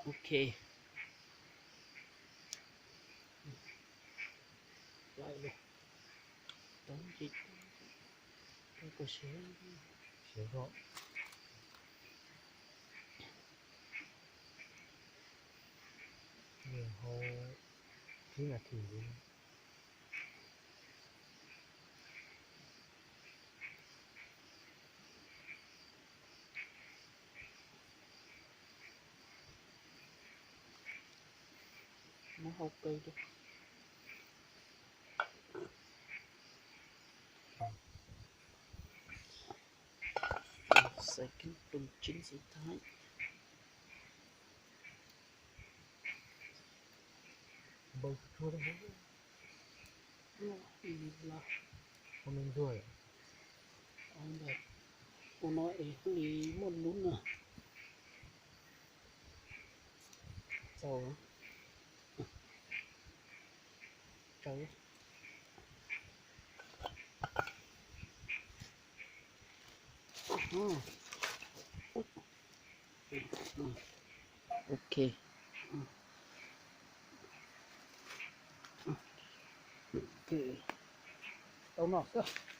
Ok. Lawm los. Tau ces, tau kua siav. Siav koj. Nws hau ib nas this li. Muab hau kaw rau. Xaiv koob rooj tsib xaiv thaiv. Npau tsuag tsuag. Ua me ntsuag. Ua no es li muaj lub na. Txaus. Txaus. Ok. Ok. Tau no xwb.